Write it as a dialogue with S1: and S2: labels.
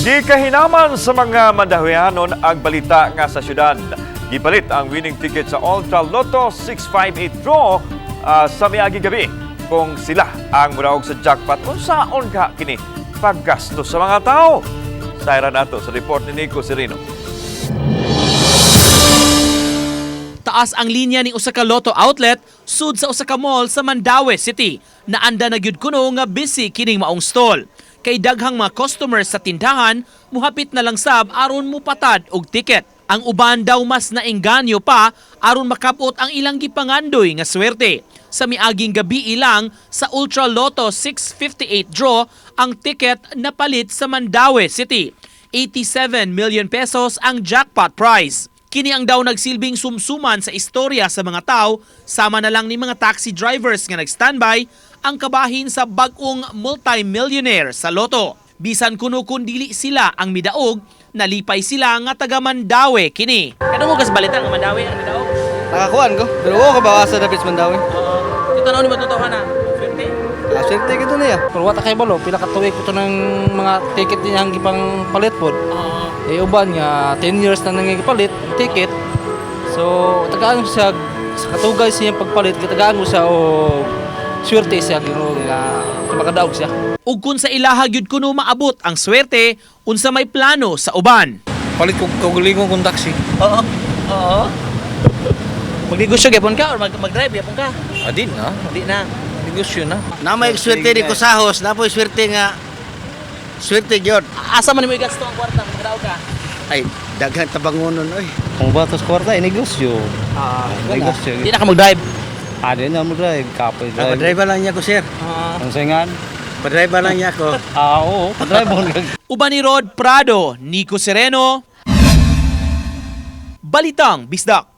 S1: Gikahinaman sa mga Mandawianon ang balita nga sa syudad. Gipalit ang winning ticket sa Ultra Lotto 658 draw sa miaging gabi. Kung sila ang mudaog sa jackpot, unsaon ka kini paggasto sa mga tao? Sayra nato sa report ni Nico Serino.
S2: Taas ang linya ni usa ka lotto outlet sud sa usa ka mall sa Mandaue City. Naanda na gyud kuno nga busy kining maong stall. Kay daghang mga customers sa tindahan, muhapit na lang sab aron mupatad og ticket. Ang uban daw mas naengganyo pa aron makabot ang ilang gipangandoy nga swerte. Sa miaging gabi ilang sa Ultra Lotto 658 draw ang ticket napalit sa Mandaue City. 87 million pesos ang jackpot prize. Kini ang daw nagsilbing sumsuman sa istorya sa mga tao, sama na lang ni mga taxi drivers nga nag-standby ang kabahin sa bag-ong multimillionaire sa loto. Bisan kuno kun dili sila ang midaog, nalipay sila nga taga Mandaue kini. Kano mo kas balita nga Mandaue ang midaog?
S3: Nakakuan ko. Pero oo, kabawasan na Pits Mandawi.
S2: Oo. Ito na ni matutuhan na. Swerte.
S3: Ah, swerte ka to niya.
S4: Pero wala kay balo, pila ka tuig ko to ng mga ticket niya ang gipang palit pod.
S2: Oo.
S4: Eh uban nga 10 years na nangipalit ticket. So tagaan ko siya sa katugay siya pagpalit, katagaan ko siya o swerte siya Ginoo nga makadaog siya.
S2: Ug kun sa ilaha gyud kuno maabot ang swerte, unsa may plano sa uban.
S5: Palit ko kaugalingon kong taxi.
S2: Oo. Oo. Magnegosyo gyapon ka or mag-drive gyapon ka?
S5: Adin na.
S2: Di na.
S5: Negosyo na.
S6: Na may swerte di ko sahos, na po'y swerte nga swerte gyud.
S2: Asa man nimo igasto ang kwarta magdaog ka?
S6: Ay, daghan tabangonon oy.
S3: Kung batos kwarta, eh, negosyo.
S2: Ah,
S3: Negosyo.
S2: Di na ka mag-drive.
S3: Ah, di na mo drive. Kapoy
S6: Ah,
S3: drive.
S6: pa-driver lang niya ko, sir.
S3: Ang singan?
S6: Pa-driver lang niya ko.
S3: Ah, oo. Pa-drive mo.
S2: Uban ni Rod Prado, Nico Sereno. Balitang Bisdak.